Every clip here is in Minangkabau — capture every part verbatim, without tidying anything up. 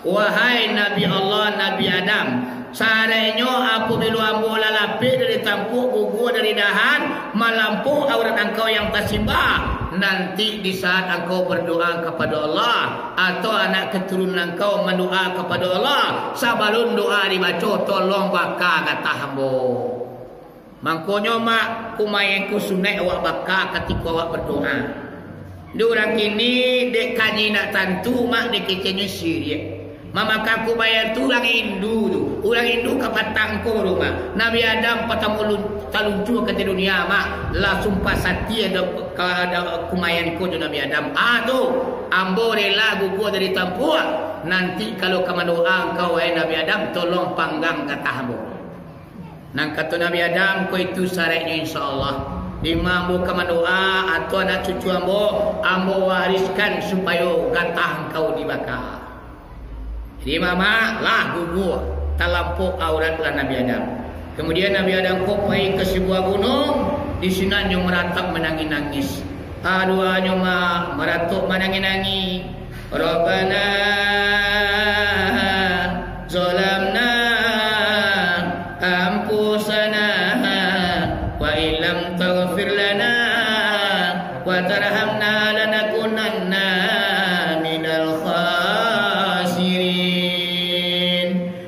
Wahai Nabi Allah, Nabi Adam, sareknyo apabilo ambo lah lapeh dari tampuak, gugua dari dahan, malampuak aurat angkau yang tasimbah, nanti di saat angkau berdoa kapado Allah, atau anak keturunan angkau mandoa kapado Allah, sabalun doa dibaco, tolong baka gatah ambo. Mangkonyo, Mak, kumayan ko sunaik awak baka katiko awak badoa. Di urang kini, dek kaji nak tantu, Mak, dek kecenyo siriak. Mamakan kumayan tu urang Hindu tu. Urang Hindu ka patang ko rumah. Nabi Adam patamo lun-, taluncua ka dunia, Mak. Lah sumpah satia do, ka, do, kumayan ko jo Nabi Adam. Ah, tu, ambo rela gugua dari tampuak. Nanti kalau ka mandoa angkau, wahai Nabi Adam, tolong panggang gatah ambo. Nan kato Nabi Adam, ko itu sareknyo, insya Allah. Dima ambo ka mandoa, atau anak cucu ambo, ambo wariskan supayo gatah angkau dibaka. Jadi, Mamak, lah gugua, talampok aurat lah Nabi Adam. Kemudian Nabi Adam ko pai ka sabuah gunuang, di sinan nyo maratap manangih-nangih. Aduahnyo ma-, maratok manangih-nangih. Rabbana zalamna anfusana wa illam taghfir lana wa tarhamna lanakunanna minal khasirin.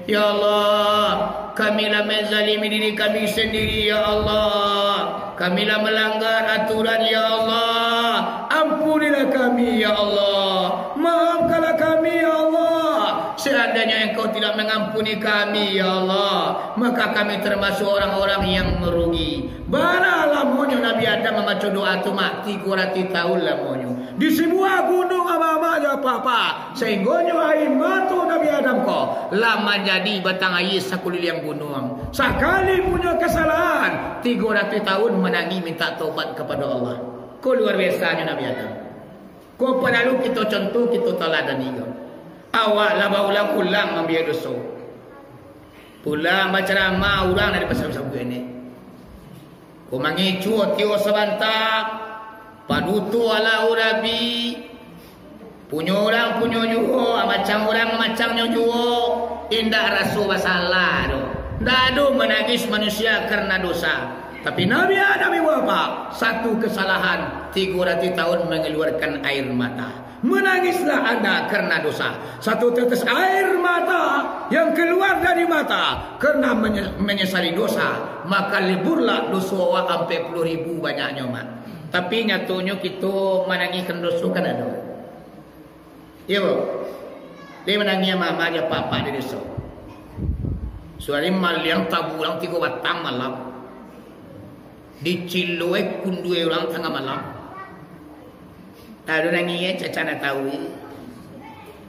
Ya Allah, kami lah menzalimi diri kami sendiri, ya Allah. Kami lah melanggar aturan, ya Allah. Ampunilah kami, ya Allah. Maafkanlah kami, ya Allah. Seandainya Engkau tidak mengampuni kami, ya Allah, maka kami termasuk orang-orang yang merugi. Bara lamonyo Nabi Adam mambaco doa tu, Mak? Tigo ratuih tahun lamonyo. Di sabuah gunuang, Amak-amak jo Apak-apak, sahinggonyo aia mato Nabi Adam ko lah manjadi batang aia sakuliliang gunuang. Sakali punyo kasalahan, tigo ratuih tahun manangih mintak tobat kapado Allah. Ko luar biasanyo Nabi Adam. Ko paralu kito contoh, kito taladani ko. Awak lah baulang-ulang mambuek doso. Pulang bacaramah, urang lah dipasabuik-sabuik enek. Ko mangicuah tiok sabanta, paduto alah urabi, punyo urang punyo juo, macam urang macangnyo juo, indak raso basalah doh. Ndak ado manangih manusia karano dosa. Tapi Nabi Adam, ibu bapak, satu kasalahan, tigo ratuih tahun mangaluarkan aia mata. Manangislah anda karena dosa. Satu tetes air mata yang keluar dari mata karena menye-, menyesali dosa, maka leburlah doso awak ampek puluah ribu banyaknyo, Mak. Tapi nyatonyo kito manangihkan doso kan ado. Iyo, Bro? Dia manangih mama dia papa di doso. Suari maliang tabulang tigo batang malam. Diciloi kundui urang tangah malam. Ado nangih, eh, cacak nak tahu, eh.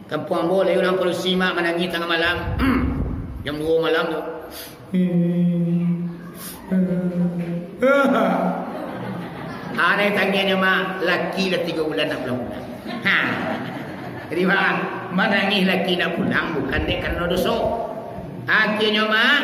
Kampuang ambo lai urang padusi, Mak, manangih tangah malam. Jam duo malam tu. Aneh tangianyo, Mak, laki lah tigo bulan nak pulang-pulang. Ha. Jadi, Mak, manangih laki nak pulang bukan dek karano doso. Akhirnyo, Mak,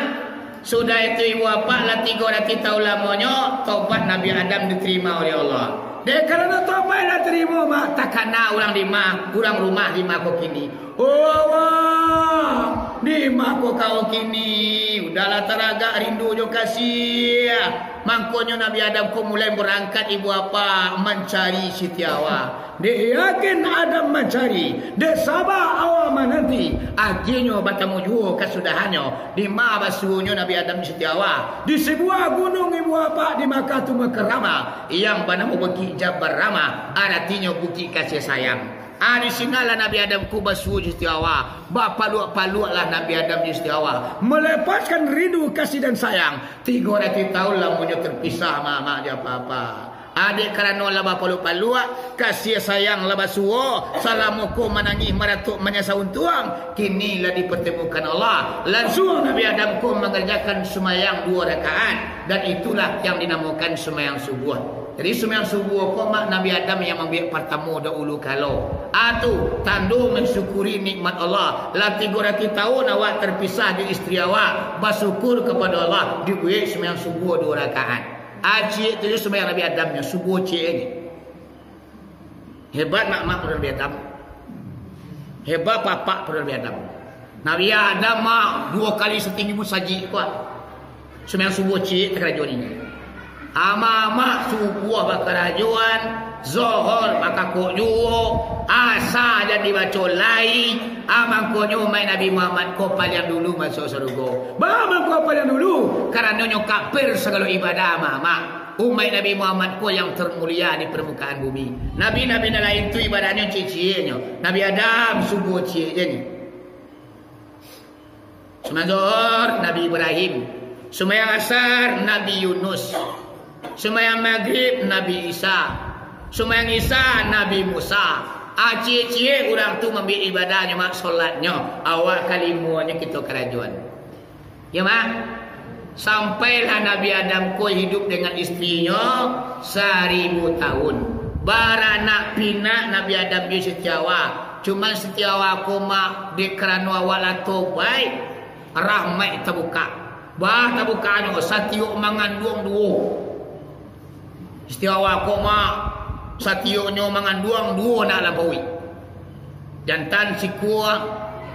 sudah itu ibu bapak lah tigo ratuih tahun lamonyo, tobat Nabi Adam diterima oleh Allah. Dek karano tobat lah terimo, Mak, takana urang di ma-, urang rumah di mako kini. Oh, awak, di mako kau kini, udahlah taragak rindu jo kasih. Mangkonyo Nabi Adam ko mulai berangkat ibu bapak mancari Siti Hawa. Dek yakin Adam mancari, dek saba awak mananti, akhirnyo batamu juo kasudahannyo, di ma basuonyo Nabi Adam Siti Hawa, di sabuah gunuang ibu bapak di Makkah tu Mukarramah, yang banamo Bukik Jabal Rahmah, aratinyo Bukik Kasih Sayang. Ah, di sinanlah Nabi Adam ko basuo Siti Hawa, bapaluak-paluaklah Nabi Adam Siti Hawa, melepaskan rindu kasih dan sayang. Tigo ratuih tahun lamonyo terpisah, Mak-mak jo Apak-apak. Dek karano lah bapaluak-paluak, kasih sayang lah basuo, salamo ko manangih maratok manyasa untuang, kini lah dipertemukan Allah. Lansuang Nabi Adam ko mangerjakan sumayang duo rakaat, dan itulah yang dinamokan sumayang subuah. Jadi sumayang subuah ko, Mak, Nabi Adam yang mambuek partamo dahulu kalo. Ah, tu tando mansyukuri nikmat Allah. Lah tigo ratuih tahun awak terpisah jo isteri awak, basyukur kapado Allah, dibuek sumayang subuah duo rakaat. Ah, ciek tu jo sumbayang Nabi Adam nyo, subuh ciek ni. Hebat mak-mak pado Nabi Adam. Hebat papak pado Nabi Adam. Nabi Adam mah duo kali satinggi musajik ko. Sumbayang subuah ciek takarajoan inyo. Amak-amak subuah bakarajoan, zohor bakakok juo, asa jan dibaco lai, a mangkonyo umaik Nabi Muhammad ko paliang dulu masuak sarugo. Ba mangko paliang dulu, karano nyo kafir sagalo ibadah amak-amak. Umaik Nabi Muhammad ko yang termulia di permukaan bumi. Nabi-nabi nan lain tu ibadahnyo ciek-cieknyo. Nabi Adam subuah ciek je nyo. Sumbayang Zohor, Nabi Ibrahim. Sumbayang Asar, Nabi Yunus. Sumbayang Magrib, Nabi Isa. Sumbayang Isa, Nabi Musa. A, ciek-ciek urang tu mambiak ibadahnyo, mak, solatnyo. Awak kalimonyo kito karajoan. Yo, mak? Sampailah Nabi Adam ko hiduik dengan istrinyo saribu tahun. Baranak pinak Nabi Adam jo Siti Hawa. Cuman Siti Hawa ko, mak, dek karano awak lah tobaik, rahmaik tabukak. Bah tabukaknyo, satiok manganduang duo. Siti Hawa ko, mak, satioknyo manganduang duo anak lampaui. Jantan sikua,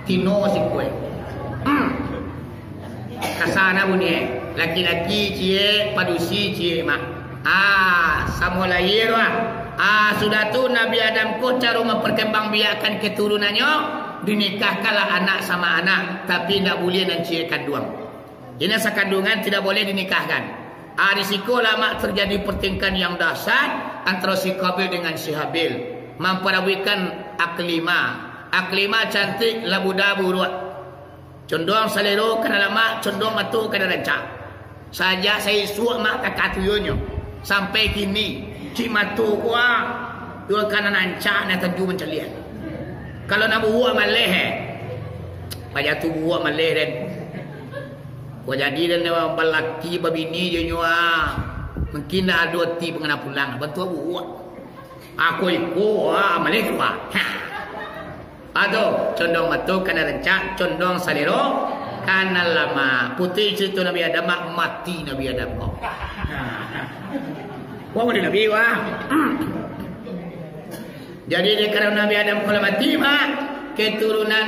tino sikua. Hmm. Kasa na bunyi, eh. Laki-laki ciek, padusi ciek, mak. Ah, samo lahia, ah. Ah, sudah tu Nabi Adam ko caro mamparkambangbiakkan katurunannyo, dinikahkanlah anak sama anak, tapi indak buliah nan ciek kanduang. Inyo sakanduangan tidak boleh dinikahkan. Ah, di siko lah, mak, terjadi pertengkaran yang dahsyat antara si Qabil dengan si Habil, mamparabuikan akhlima. Akhlima cantik, labuda buruak. Condong salero ka nan lamak, condong mato ka nan rancak. Sajak saisuak, mak, takah tuyuanyo, sampai kini, cik mato ko, ah, iyo ka nan rancak, nan tantu mancaliak. Kalau nan buruak maleh, eh, paja tu buruak maleh, den. Kok jadi den balaki babini jo nyo, ah, mungkin dah ado ati pangana pulang, bantu buruak. Ako iko, ah, maleh tu, ah. Ha. Ado, condong mato ka nan rancak, condong salero ka nan lamak. Putuih carito Nabi Adam, mak, mati Nabi Adam ko. Wah, boleh Nabi, wah. Jadi, dek karano Nabi Adam ko lah mati, mak, keturunan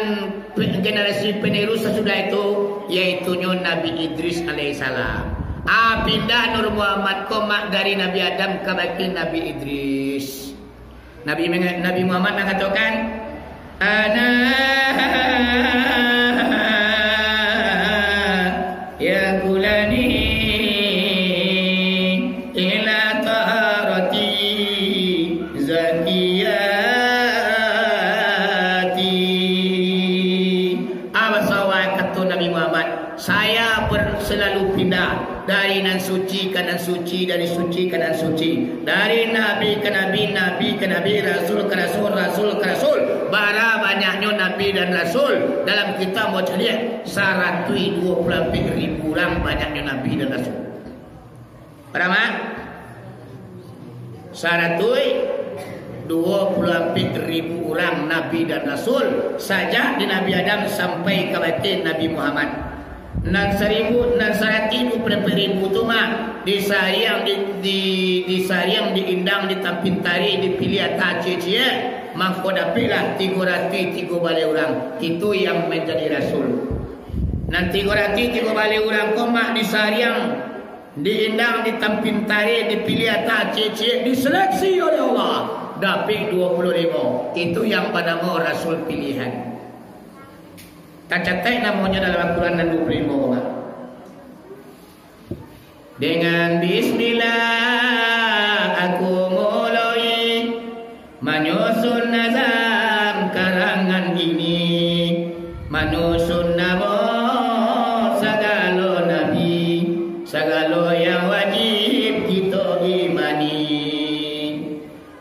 pe-, generasi penerus sasudah itu, yaitunyo Nabi Idris alaihissalam. Ah, pindah Nur Muhammad ko, mak, dari Nabi Adam kabake Nabi Idris. Nabi manga-, Nabi Muhammad mangatokan, "Ana ya kulani ila taharati zakiyati." Apa sawai kato Nabi Muhammad? Saya ber-, selalu pindah dari nan suci ka nan suci, dari suci ka nan suci, dari nabi ka nabi, nabi ka nabi, rasul ka rasul, rasul ka rasul. Bara banyaknyo nabi dan rasul? Dalam kitab mau caliak, saratuih duo puluah ampek ribu urang banyaknyo nabi dan rasul. Bara, mak? Saratuih duo puluah ampek ribu urang nabi dan rasul, sajak di Nabi Adam sampai kabake Nabi Muhammad. Nan saribu, nan saratuih duo puluah ampek ribu tu, mak, disariang di, di, disariang, diindang, ditampintarik, dipiliah ateh ciek-ciek, mangko dapeklah tigo ratuih tigo baleh urang. Itu yang manjadi rasul. Nan tigo ratuih tigo baleh urang ko, mak, disariang, diindang, ditampintarik, dipiliah ateh ciek-ciek, diseleksi oleh Allah, dapek duo puluah limo. Itu yang banamo rasul pilihan. Tacatek namonyo dalam Al-Quran nan duo puluah limo ko, mak. Dengan bismillah aku muloi manyusun nazam karangan ini, manyusun namo sagalo nabi, sagalo yang wajib kito imani.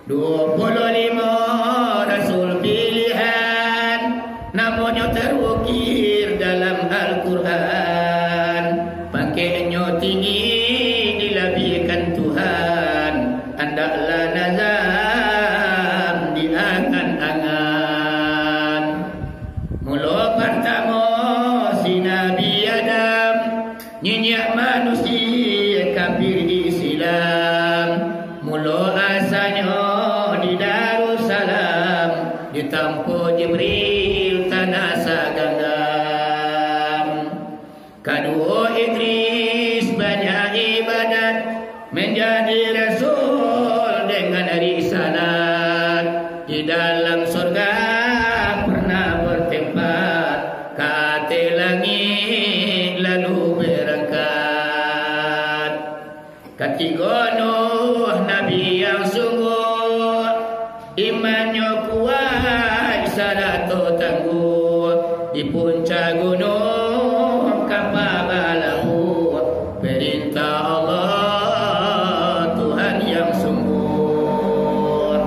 Duo puluah limo rasul pilihan, namonyo terukir dalam Al-Quran. Pangkeknyo tinggi dilabiahkan Tuhan, andaklah nazam diangan-angan. Mulo partamo si Nabi Adam, niniak manusia kafir Islam. Mulo asanyo di Darussalam, ditampuah Jibril tanah saganggang. Manjadi rasul dengan risalat, di dalam sorga pernah bertempat, ka ateh langik lalu berangkat. Katigo Nuh, nabi yang sungguh, imannyo kuaik sarato tangguh, di puncak gunuang kapa balabuah, perintah Allah Tuhan yang sungguh.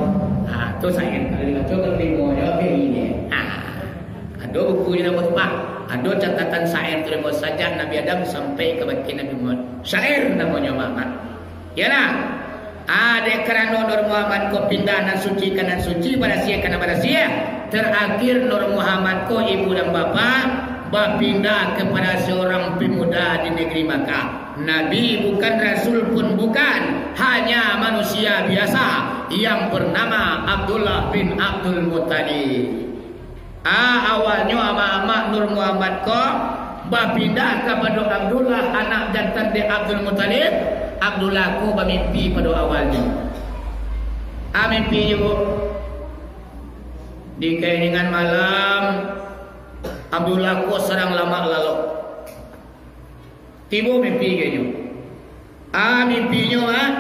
Ha, tu sair, kalau dibaco kalau dibaco, ha. Ado buku nyo namo tu, Pak. Ado catatan sair dari Muhammad sajak Nabi Adam sampai ka bakeh Nabi Muhammad. Sair namonyo, Mak. Iyolah. Ah, dek karano Nur Muhammad ko pindah nan suci ka nan suci, barasiah ka nan barasiah. Terakhir Nur Muhammad ko ibu dan bapa bapindah kepada seorang pemuda di negeri Makkah. Nabi bukan, rasul pun bukan, hanya manusia biasa yang bernama Abdullah bin Abdul Muttalib. Ah, awalnyo amak-amak Nur Muhammad ko bapindah kapado Abdullah, anak jantan dek Abdul Muttalib. Abdullah ko bamimpi pado awalnyo. Ah, mimpi juo. Di kairingan malam, Abdullah ko sadang lamak lalok. Tibo mimpi ka inyo. Ah, mimpinyo, ah,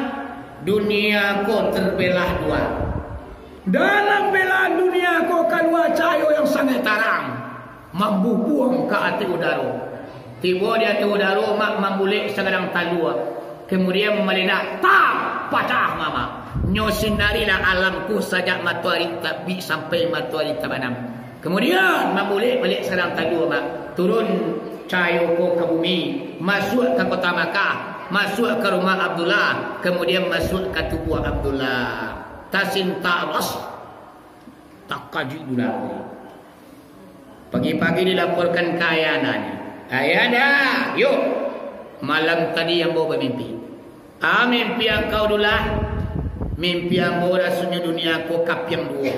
dunia ko terbelah dua. Dalam belahan dunia ko kalua cahayo yang sangaik tarang, mambubuang ka ateh udaro. Tibo di ateh udaro, mak, mambulek sagadang talua. Kemudian maledak, tak, pacah, mamak. Nyo sinarilah alam ko sajak matoari tabik sampai matoari tabanam. Kemudian, mambulek baliak sagadang talua, mak. Turun cahayo ko ka bumi, masuak ka kota Makkah, masuak ka rumah Abdullah, kemudian masuak ka tubuah Abdullah. Tasintak ras, takajuik Abdullah. Pagi-pagi dilaporkan ka ayah andanya. "Ayah anda, yuk. Malam tadi ambo bamimpi." "Ah, mimpi angkau, Abdullah?" "Mimpi ambo rasonyo dunia ko kapiang duo.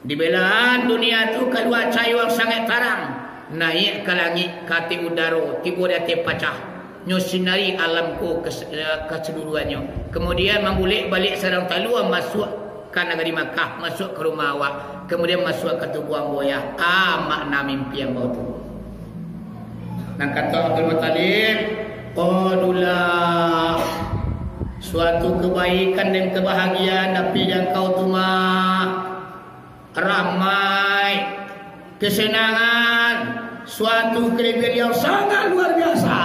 Di belahan dunia tu kalua cahayo yang sangaik tarang, naiak ka langik, ka ateh udaro, tibo di ateh pacah. Nyo sinari alam ko kes-, eh, kasaluruahannyo. Kemudian mambulek baliak sagadang talua, masuak ka nagari Makkah, masuak ka rumah awak, kemudian masuak ka tubuah ambo, ayah. Ah, makna mimpi ambo tu." Nan kato Abdul Muttalib, "Oh, Abdullah, suatu kebaikan dan kebahagiaan dapek di angkau tu, mak. Ramai, kesenangan, suatu kelebihan yang sangat luar biasa,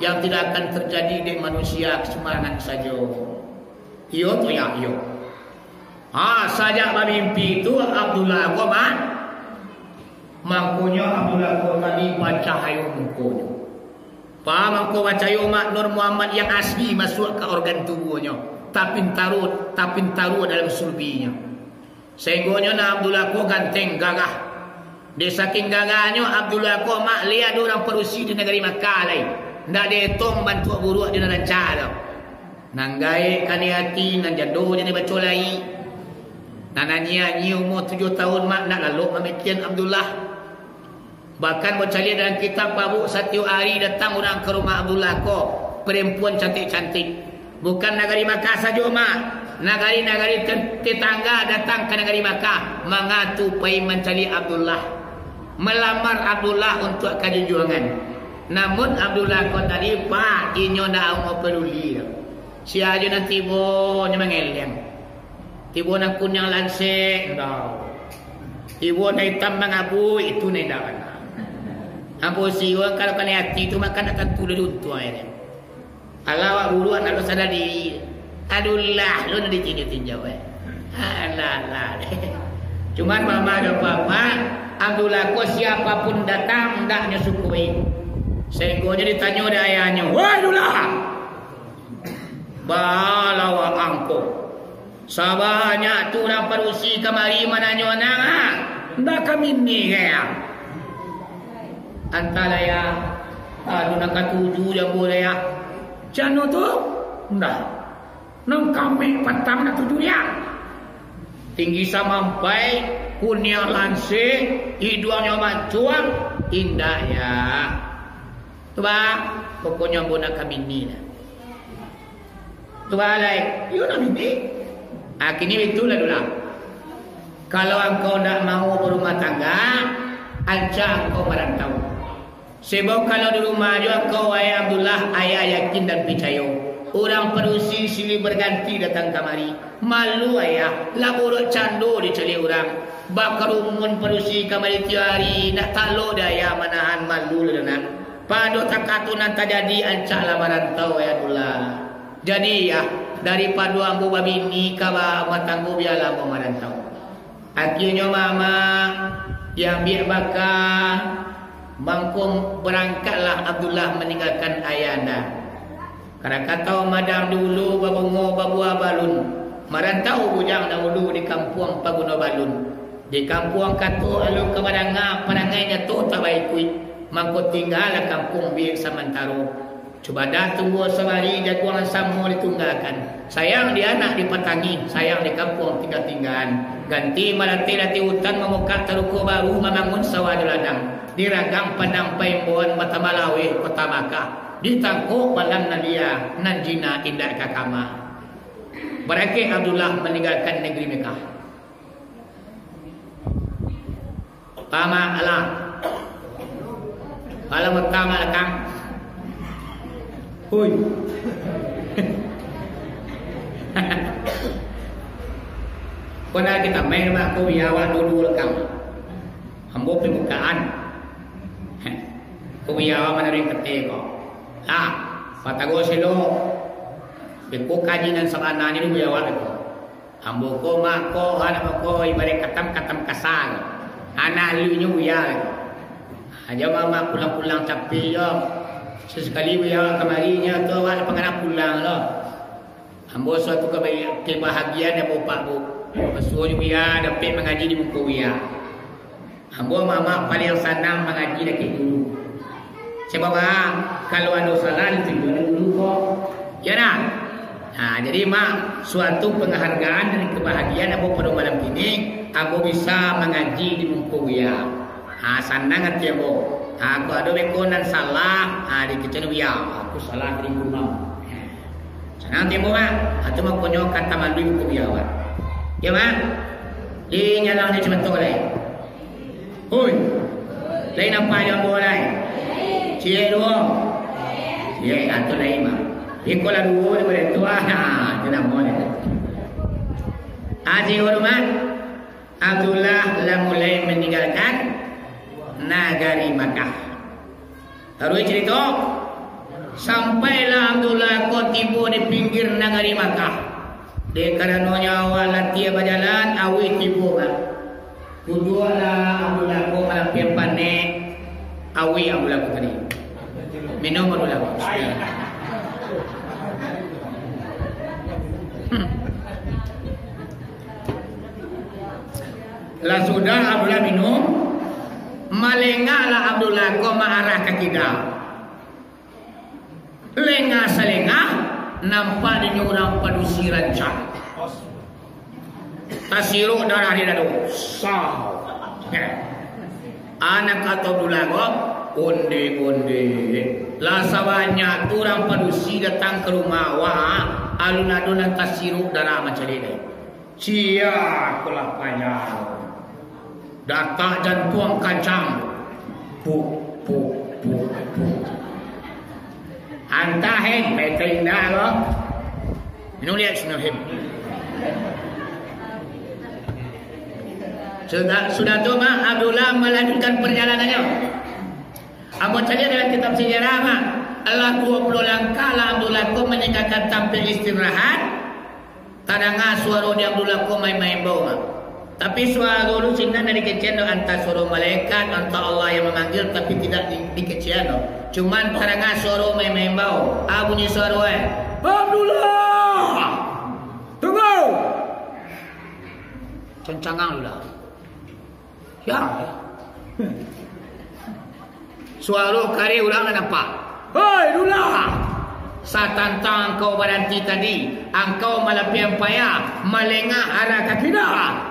yang tidak akan terjadi dek manusia sembarangan sajo." "Iyo tu, yah, iyo." Ha, sajak bamimpi tu Abdullah ko, mak. Mangkonyo Abdullah ko tadi bacahayo mukonyo. Paham angkau, bacahayo, mak, Nur Muhammad yang asli masuak ka organ tubuahnyo. Tapintaruah, tapintaruah dalam sulbinyo. Sahinggonyo nan Abdullah ko ganteng, gagah. Dek saking gagahnyo Abdullah ko, mak, lai ado urang padusi di nagari Makkah lai. Ndak dietong bantuak buruak di nan rancak tu. Nan gaek kanai ati, nan jando jadi baco lai. Nan anyia-anyia umua tujuah taun, mak, ndak lalok mamikian Abdullah. Bahkan bacaliak dalam kitab, Pak, Bu, satiok ari datang urang ka rumah Abdullah ko, perempuan cantik-cantik. Bukan nagari Makkah sajo, mak. Nagari-nagari te-, tetangga datang ka nagari Makkah, mangatu pai mancaliak Abdullah. Malamar Abdullah untuak ka junjuangan. Namun Abdullah ko tadi, Pak, inyo ndak amuah paduli doh. Sia jo nan tibo, nyo mangeleng. Tibo nan kuniang lansek, indak. Tibo nan itam mangabuik, itu nan indak bana. Ambo siro kalau kanai ati tu, mako ndak tantu lah diuntuang, yo kan. Alah, awak buruak ndak sadar diri. Adulah, lo nan ditinjau-tinjau, eh. Alah, alah. Cuman mama dan papa, Abdullah ko siapapun datang, ndak nyo sukui. Sahinggonyo ditanyo dek ayahnyo, "Wahai Abdullah, baa lawa angko? Sabanyak tu urang padusi kamari mananyo anang, ah? Ndak kami ni, kaya?" "Antahlah, ya. Anu nan katuju jo ambo, ya. Cano tu? Ndak. Nan kamek patang ndak tuju, ya." Tinggi samampai, kuniang lansek, iduangnyo mancuang, indak, ya. Tu, bah, pokoknyo ambo ndak kami ni lah. Tubalai, iyo nak bini. Akhirnyo itulah dulah. Kalau angkau ndak mau barumah tangga, ancak angkau marantau. Sebab kalau di rumah jo angkau, wahai Abdullah, ayah yakin dan picayo, urang padusi silih barganti datang kamari. Malu ayah, lah buruak cando dicaliak urang. Bakarumun padusi kamari tiok ari, ndak talok dek ayah manahan malu lah nak. Pado takah tu nan tajadi, ancaklah marantau, wahai Abdullah. Jadi, yah, daripado ambo babini ka ba-, batanggo, bialah ambo marantau. Akhirnyo mamak diambiak baka, mangko barangkatlah Abdullah maninggakan ayahanda. Karakatau madam di ulu, babungo babuah balun, marantau bujang dahulu di kampuang paguno balun. Di kampuang kato alun ka badanga, parangainyo tu tak baikuik, mangko tinggalah kampuang biak samantaro. Cubadak tumbuah sabari, jaguang samo ditunggakan. Sayang di anak dipatangi, sayang di kampuang tingga-tinggaan. Ganti malatih-latih utan, mamukak taruko baru, mamangun sawah jo ladang. Di ragang padang paimbauan, batambah laweh kota Makkah. Ditangkok balang nan lia, nan jina indak ka kama. Barakek Abdullah maninggakan nagari Mekah. Tama alah. Kalau pertama lakang. Hui. Kau nak kita main mak kau biawa dulu lakang. Ambo pembukaan. Kau biawa manarik kete kau. Lah, patago selo. Beko kaji nan sabananyo dulu biawa ko. Ambo ko mako, anak ko ibarat katam-katam kasar. Anak lu nyo buya. Aja mama pulang-pulang capek yo. Sesekali buya kamari nyo tu awak panganak pulang lo. Ambo suatu kebaiak-, kebahagiaan ambo pak bu. Pasuo nyo buya dapek mangaji di muko buya. Ambo mamak paliang sanang mangaji dakek guru. Sebab, ah, kalau ado salah, ditunjuakkan guru ko. Iyo nah? Nah, jadi, mak, suatu penghargaan dan kebahagiaan ambo pado malam kini, ambo bisa mangaji di muko buya. Ah, sanang ati ambo. Ah, kok ado beko nan salah, ah, dikecek buya. Aku salah di rumah. Sanang ati ambo, mak. Atu makonyo kata malu muko buya, mak. Iyo, mak. Di nyalang di cemetok lai. Oi. Lai nampak jo ambo lai? Ciek duo. Ciek, atu lai mah. Iko lah duo daripada tu, ah. Ha, tu namo dia. Haji Hormat Abdullah lah mulai maninggalkan nagari Makkah. Taruih carito, sampailah Abdullah ko tibo di pinggir nagari Makkah. Dek karanonyo awak latiah bajalan, auih tibo, Mak. Duduaklah Abdullah ko malapiang panek, auih Abdullah ko tadi. Minum Abdullah ko. Hmm. Lah sudah Abdullah minum, malengahlah Abdullah ko maarah ka kida. Lengah salengah, nampak dinyo urang padusi rancak. Tasirok darah di dado. Sah. Anak kato Abdullah ko, onde-onde. Lah sabanyak tu urang padusi datang ka rumah awak, alun ado nan tasirok darah mancaliak lai. Sia ko lah payah. Datak jantuang kancang. Puk, puk, puk, puk. Antah, eh, baik ka indak ko. Minum liak sino, him. Sudah, sudah tu, Mak Abdullah melanjutkan perjalanannya. Ambo caliak dalam kitab sejarah, Mak. Alah duo puluah langkah lah Abdullah ko maninggakan tampek istirahat. Tadanga suaro di Abdullah ko main-main bau, Mak. Tapi suaro tu sinan dari kecek tu, antah suaro malaikat, antah Allah yang memanggil, tapi tidak di, di kecek tu. Cuman tadanga suaro main-main bau. Ah, bunyi suaro, eh. Abdullah! Tunggu! Cancangang Abdullah. Ya. Suaro kareh urang lah nampak. Hoi, Dullah! Satantang angkau baranti tadi, angkau malapiang payah, malengah arah ka kida,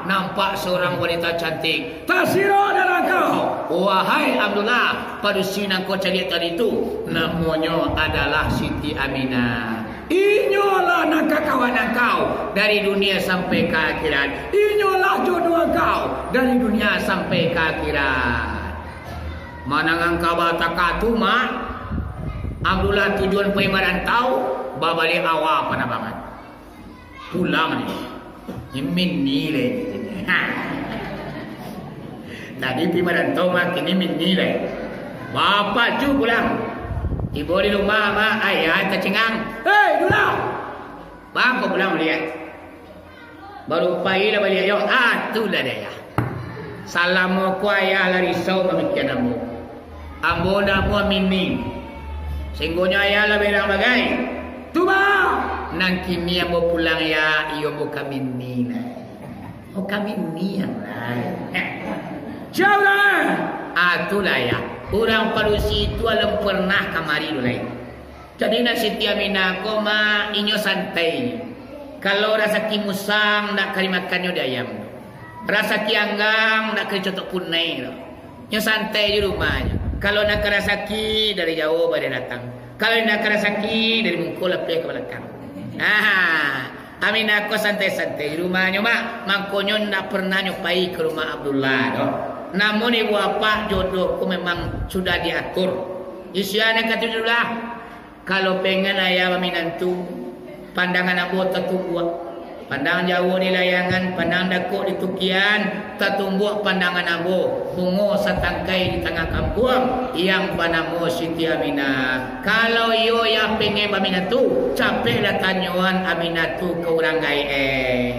nampak surang wanita cantik. Tasirok darah kau, wahai Abdullah, padusi nan kau caliak tadi tu, namonyo adalah Siti Aminah. Inyolah nan ka Kau dari dunia sampai ka akhirat. Inyolah jodoh kau dari dunia sampai ka akhirat. Manangan kaba takatu, Mak. Abdullah tujuan pai marantau, babaliak awal panabangan. Pulang ni. Mimin ni lai. Ha. Tadi pi marantau, Mak, kini mimin ni lai. Bapak cu pulang. Tibo di rumah, Mak, ayah tacingang. "Hei, Dula! Baa kau pulang baliak?" "Baru pai lah baliak yo." "Ah, tu lah dek ayah. Salamo ko ayah lah risau mamikian ambo. Ambo namo Mimin. Sahinggonyo ayah lah berang bagai. Tu baa? Nan kini ambo pulang, ya, iyo ambo ka Mimin lai. Ambo ka Mimin lai." "Jauh lah." "Ah, tu lah, ya. Urang padusi tu alun pernah kamari tu lai." Jadi, nan Siti Aminah ko, Mak, inyo santai. Kalau rasaki musang, ndak ka dimakannyo di ayam. Rasaki anggang, ndak ka dicotok punai tu. Nyo santai di rumahnyo. Kalau nan ka rasaki, dari jauah badan datang. Kalau nan ka rasaki, dari muko lapeh ka balakang. Nah, Aminah ko santai-santai di rumahnyo, Mak. Mangkonyo ndak pernah nyo pai ka rumah Abdullah tu. Namun, ibu bapak, jodoh ko memang sudah diatur. Isi anak katujuh lah. Kalau pengen ayah baminantu, pandangan ambo tatumbuak. Pandang jauah di layangan, pandang dakek di tukian, tatumbuak pandangan ambo, bungo satangkai di tangah kampuang, yang banamo Siti Aminah. Kalau iyo yang pengen baminantu, capeklah tanyoan Aminah tu ka urang gaek, eh.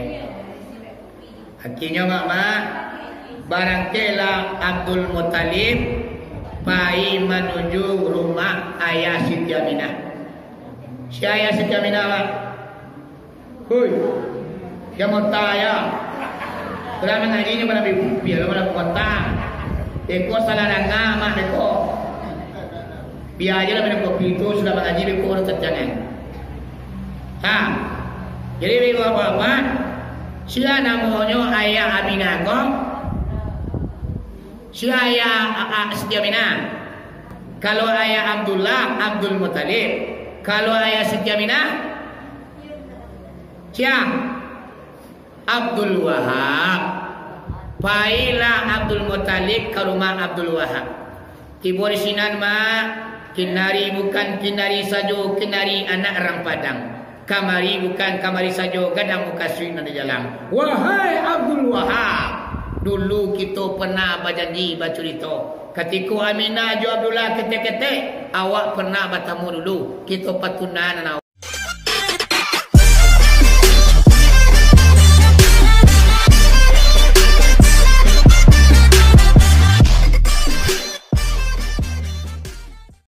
Akhirnyo, Mak, Mak, barangkeklah Abdul Muttalib pai manuju rumah ayah Siti Aminah. Sia ayah Siti Aminah, Mak? Hui, sia mota ayah? Urang mangaji nyo pernah bi-, bia lo pernah mota. Beko salah danga, Mak, beko. Bia ajo lah minum kopi tu, sudah mangaji, beko baru tajangan. Ha. Jadi, bapak-bapak, sia namonyo ayah Aminah ko? Sia ayah, a, a, Siti Aminah? Kalau ayah Abdullah, Abdul Muttalib. Kalau ayah Siti Aminah, sia? Abdul Wahab. Pailah Abdul Muttalib ka rumah Abdul Wahab. Tibo di sinan, Mak, kinari bukan kinari sajo, kinari anak rang Padang. Kamari bukan kamari sajo, gadang mukasuik nan di jalang. Wahai Abdul Wahab, dulu kito pernah bajanji bacurito. Katiko Aminah jo Abdullah ketek-ketek, awak pernah batamu dulu. Kito patunangan